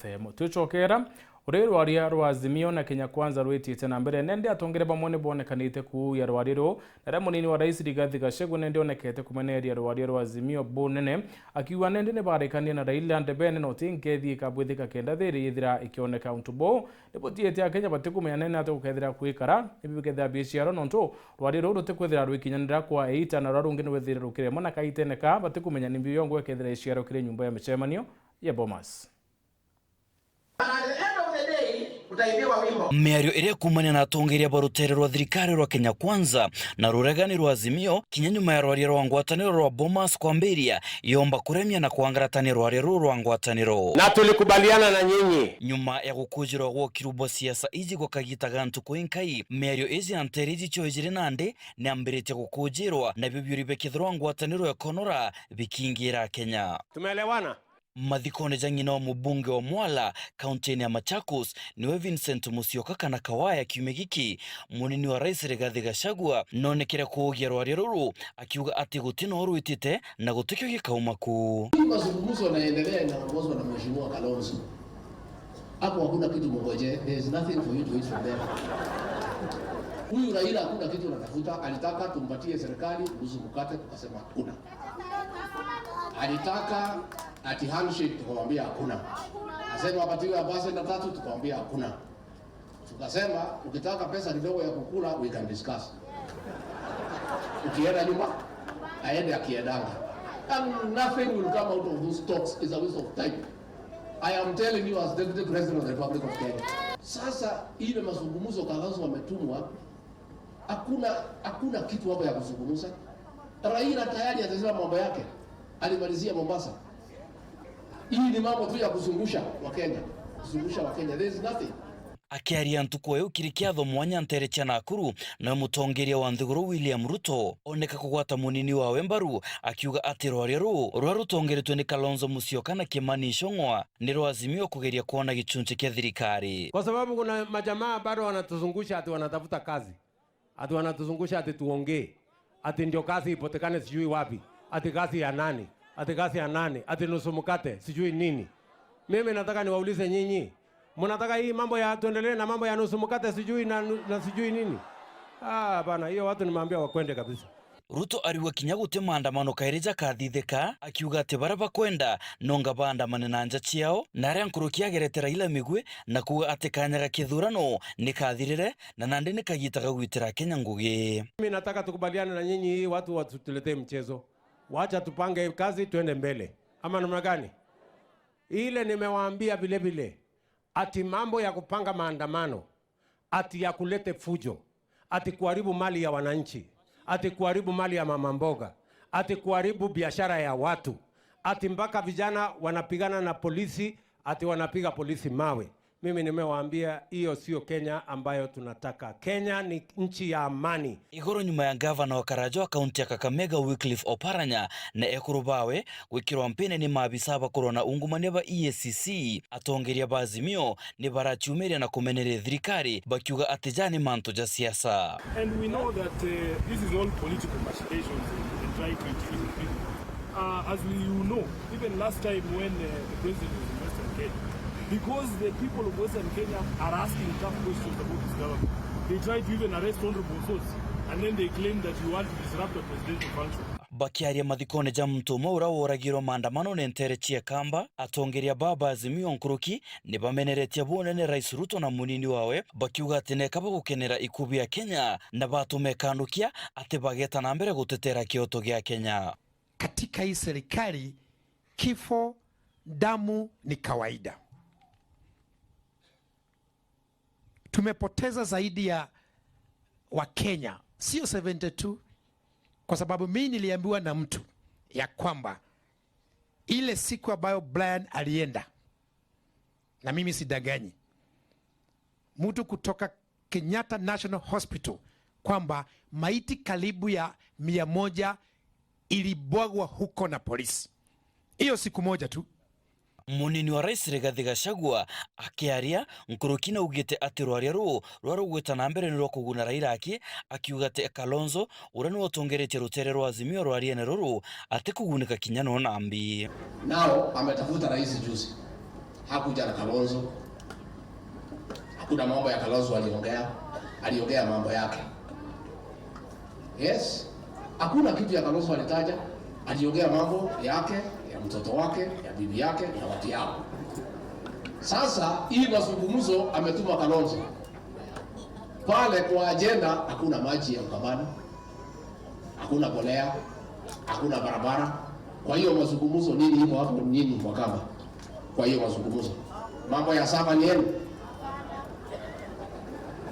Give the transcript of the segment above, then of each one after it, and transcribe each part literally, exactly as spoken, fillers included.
Temo. Twicokera, uri rwaria rwa Azimio na Kenya Kwanza rwitite na mbere, nende atongeria bamwe ni bonekanite kuuya rwaria ruu, na ria munini wa rais Rigathi Gachagua nende onekete kumeneria rwaria rwa Azimio bunene, akiuga nende ni barikanie na Raila ndebene na uti nkethi ikabwithika kenda thiri yithira ikioneka. Untu buu ni butiite Akenya batikumenya nene ati gukethira kwikara, ni bikethira biciarwa nontu rwaria ruu rutikwithira rwikinyanira kwa eita na ruria rungi ni withire rukiremwa na kaitene ka batikumenya ni mbio yongwa ikethira iciarwa kiri nyumba ya micemanio ya Bomas. But at the end of the day, utaimbiwa wimbo. Miario iria ikuumania na atongeria ba rutere rwa thirikari rwa Kenya Kwanza na ruregani rwa Azimio, kinya nyuma ya rwaria rwa ngwataniro rwa Bomas kwambiria, yomba kuremia na kwangaratania rwaria ruu rwa ngwataniro. Na tulikubaliana na nyinyi. Nyuma ya gukujirwa gwa ukiru bwa siasa iji gwa kagita ga ntuku inkai, miario iji ya ntere iji cio ijiri nandi niambiritie gukujirwa, nabio biuri bikithirwa ngwataniro ya Konora bikingira Kenya. Tumeelewana? Mathikone ja ng'ina wa mubunge wa Mwala, kaunti-ini ya Machakos, niwe Vincent Musyoka kana Kawaya kiumia giki, munini wa rais Rigathi Gachagua, nonekere kuugia rwaria ruru, akiuga ati guti no rwitite na gutikio gikauma ku. Hii mazungumzo yanaendelea, inaongozwa na Mheshimiwa Kalonzo. Hapo hakuna kitu mngoje, there is nothing for you to eat from there. Huyu Raila hakuna kitu anatafuta, alitaka tumpatie serikali, nusu mkate, tukasema hakuna. Alitaka ati handshake, tukamwambia hakuna. Asema apatiwe ambassador tatu, tukamwambia hakuna. Tukasema ukitaka pesa kidogo ya kukula, we can discuss. Ukienda nyuma, aende akiendanga. And nothing will come out of those talks. It's a waste of time. I am telling you as Deputy President of the Republic of Kenya. Sasa ile mazungumzo Kalonzo ametumwa, hakuna, hakuna kitu hapo ya kuzungumza. Raila tayari atasema mambo yake. Alimalizia Mombasa. Hii ni mambo tu ya kuzungusha Wakenya. Kuzungusha Wakenya. There is nothing. Akiaria ntuku ya ukiri kiatho mwanya ntere cia Nakuru, nawe mutongeria wa nthiguru William Ruto oneka kugwata munini wawe mbaru, akiuga ati rwaria ruu rwa rutongeretwe ni Kalonzo Musyoka na Kimani Ichung'wa ni rwa Azimio kugeria kwona gichunchi kia thirikari. Kwa sababu kuna majamaa bado wanatuzungusha ati wanatafuta kazi. Ati wanatuzungusha ati tuongee. Ati ndio kazi ipotekane sijui wapi. Ati kazi ya nani? Ati kazi ya nani? Ati nusu mkate, sijui nini. Mimi nataka niwaulize nyinyi. Mnataka hii mambo ya, tuendelee na mambo ya nusu mkate sijui na nu-, na sijui nini? Ah, bana, hiyo watu nimeambia wakwende kabisa. Ruto ariuga kinya guti maandamano kairi jakathithika, akiuga ati baria bakwenda nonga baandamane na nja ciao, na aria nkuruki agerete Raila migwi na kuuga ati kanya ga kithurano ni kathirire, na nandi ni kagita ga gwitira Kenya ngugi. Mimi nataka tukubaliane na nyinyi, hii watu wasituletee mchezo. Wacha tupange kazi, twende mbele. Ama namna gani? Ile nimewaambia vile vile, ati mambo ya kupanga maandamano, ati ya kulete fujo, ati kuharibu mali ya wananchi, ati kuharibu mali ya mama mboga, ati kuharibu biashara ya watu, ati mpaka vijana wanapigana na polisi, ati wanapiga polisi mawe. Mimi nimewaambia, hiyo sio Kenya ambayo tunataka. Kenya ni nchi ya amani. Igoro nyuma ya gavana wa Karajo wa kaunti ya Kakamega, Wycliffe Oparanya, na ekuru bawe gwikirwa mpine ni maabisa bakurwa na ungumania ba E A C C, atongeria ba Azimio ni baraciumiria na kumeneria thirikari, bakiuga ati ja ni mantu ja siasa. And we know that, uh, this is all political machinations and, and trying to intimidate people. Uh, as we, you know, even last time when, uh, the president was in Western Kenya, because the people of Western Kenya are asking tough questions about his government, they tried to even arrest Honorable Sotsi, and then they claimed that you want to disrupt the presidential function. Bakiaria mathikone ja muntu umwe uria woragirwe maandamano ni ntere cia Kamba, atongeria ba Azimio nkuruki ni bameneretie bunene Rais Ruto na munini wawe, bakiuga ati neka bagukenera iku bia Kenya na batume kanukia ati bageta na mbere gutetera kioto gia Kenya. Katika hii serikali, kifo, damu ni kawaida. Tumepoteza zaidi ya Wakenya, sio seventy two, kwa sababu mimi niliambiwa na mtu ya kwamba ile siku ambayo Brian alienda, na mimi sidanganyi, mtu kutoka Kenyatta National Hospital kwamba maiti karibu ya mia moja ilibwagwa huko na polisi. Hiyo siku moja tu. Munini wa Rais Rigathi Gachagua akiaria nkuruki naugite ati rwaria ruu rwa rugwita na mbere ni rwa kuguna Raila aki, akiuga ati Kalonzo uria niwe utongeretie rutere rwa Azimio rwariene ruru atikugunika kinya no nambi. Nao ametafuta rais juzi. Hakuja na Kalonzo. Hakuna mambo ya Kalonzo aliongea. Aliongea mambo yake. Yes. Hakuna kitu ya Kalonzo alitaja. Aliongea mambo yake, ya mtoto wake, ya bibi yake, ya watu yao. Sasa hii mazungumzo ametuma Kalonzo. Pale kwa agenda hakuna maji ya Ukambani. Hakuna mbolea, hakuna barabara. Kwa hiyo mazungumzo nini iko hapo nini Wakamba? Kwa hiyo mazungumzo. Mambo ya saba ni yenu?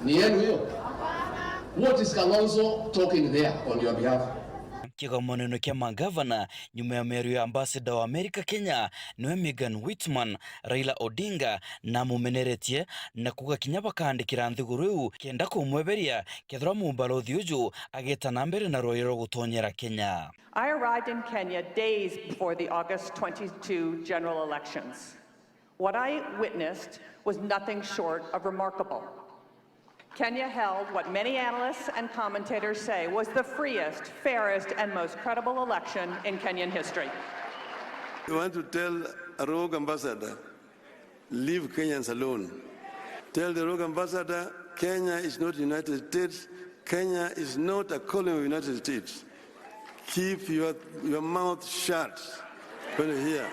Ni yenu hiyo? What is Kalonzo talking there on your behalf? Kigomoneno kia magavana nyuma ya miario ya ambassador wa Amerika Kenya niwe Megan Whitman, Raila Odinga namumeneretie na kuuga kinya bakaandikira nthiguru iu kenda kumweberia kethirwa mubalothi uju ageta na mbere na rwaria rwa gutonyera Kenya. I arrived in Kenya days before the August twenty-two general elections. What I witnessed was nothing short of remarkable. Kenya held what many analysts and commentators say was the freest, fairest, and most credible election in Kenyan history. We want to tell a rogue ambassador, leave Kenyans alone. Tell the rogue ambassador, Kenya is not United States. Kenya is not a colony of United States. Keep your, your mouth shut when you hear.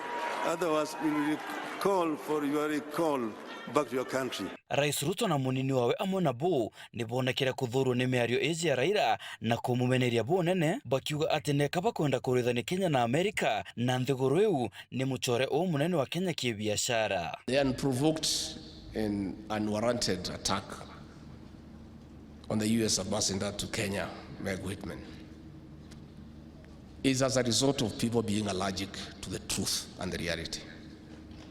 Otherwise, we will call for your recall back to your country. Rais Ruto na munini wawe amwe na bu ni bonekire kuthuurwo ni miario iji ya Raila na kumumeneria bunene, bakiuga ati neka bakwenda kurithania Kenya na Amerika na nthiguru iu ni mucore umunene wa Kenya kibiashara. The unprovoked and unwarranted attack on the U S ambassador to Kenya, Meg Whitman, is as a result of people being allergic to the truth and the reality.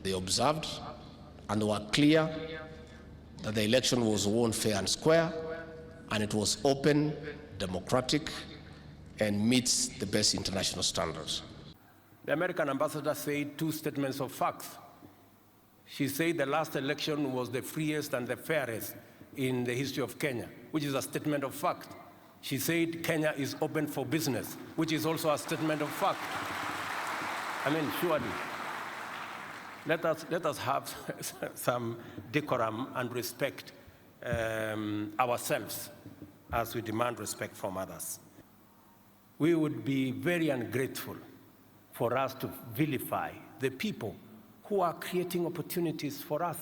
They observed and were clear that the election was won fair and square, and it was open, democratic, and meets the best international standards. The American ambassador said two statements of facts. She said the last election was the freest and the fairest in the history of Kenya, which is a statement of fact. She said Kenya is open for business, which is also a statement of fact. I mean, surely, let us, let us have some decorum and respect, um, ourselves as we demand respect from others. We would be very ungrateful for us to vilify the people who are creating opportunities for us.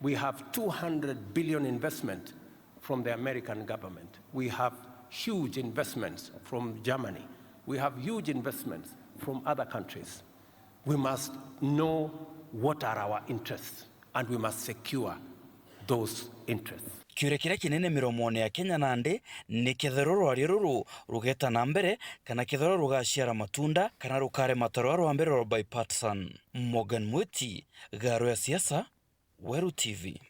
We have two hundred billion investment from the American government. We have huge investments from Germany. We have huge investments from other countries. We must know what are our interests and we must secure those interests. Kiuria kiria kinene miromone ya Kenya nandi ni kethirwa rwaria ruru rugeta na mbere kana kethirwa rugaciara matunda kana rukarema ta rwa rwa mbere rwa bipartisan. Morgan Mwiti, Garo ya Siasa, Weru T V.